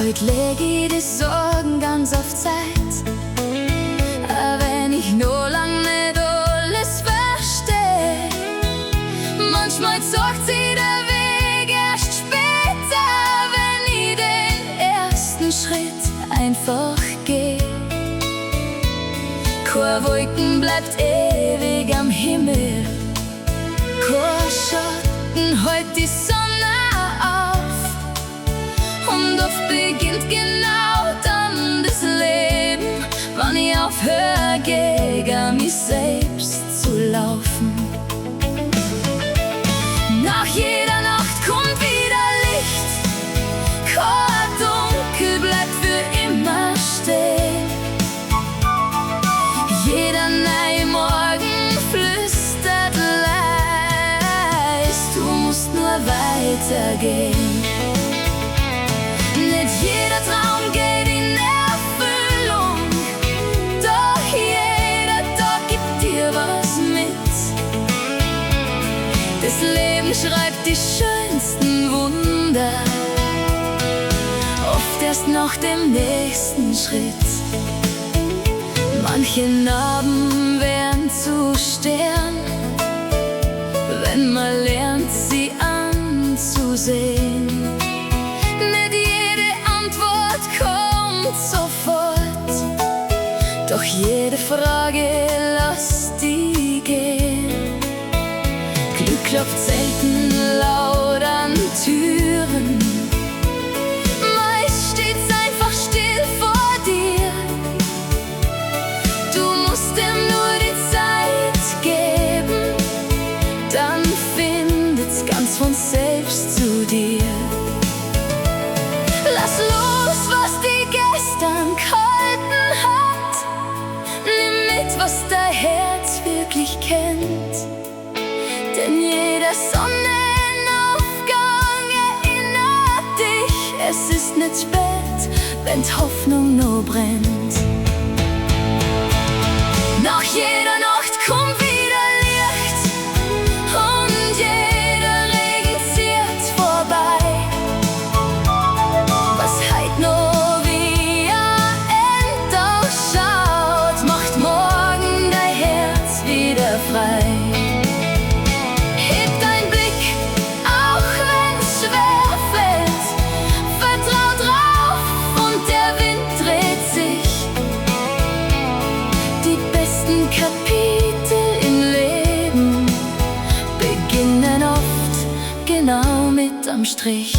Heut leg ich die Sorgen ganz auf Zeit, auch wenn ich noch lang nicht alles versteh. Manchmal zeigt sich der Weg erst später, wenn ich den ersten Schritt einfach geh. Keine Wolken bleibt ewig am Himmel, kein Schatten hält die Sonne auf. Und oft beginnt genau dann das Leben, wann ich aufhör, gegen mich selbst zu laufen. Nach jeder Nacht kommt wieder Licht, kein Dunkel bleibt für immer stehen. Jeder neue Morgen flüstert leis, du musst nur weitergehen. Nicht jeder Traum geht in Erfüllung, doch jeder Tag gibt dir was mit. Das Leben schreibt die schönsten Wunder, oft erst nach dem nächsten Schritt. Manche Narben werden zu Stern, wenn man lernt, sie anzusehen. Nicht jede Antwort kommt sofort, doch jede Frage lass die gehen. Glück klopft selten laut an Türen, meist steht's einfach still vor dir. Du musst ihm nur die Zeit geben, dann findet's ganz von selbst zu dir. Lass los, was di gestern gehalten hat. Nimm mit, was dein Herz wirklich kennt. Denn jeder Sonnenaufgang erinnert dich, es ist nicht spät, wenn die Hoffnung noch brennt. Nach jeder Nacht kommt wieder Licht und jeder Regen zieht vorbei. Was heut noch wie ein End ausschaut, macht morgen dein Herz wieder frei. Heb dein Blick, auch wenn's schwer fällt, vertrau drauf und der Wind dreht sich. Die besten Kapitel im Leben beginnen oft genau mit am Strich.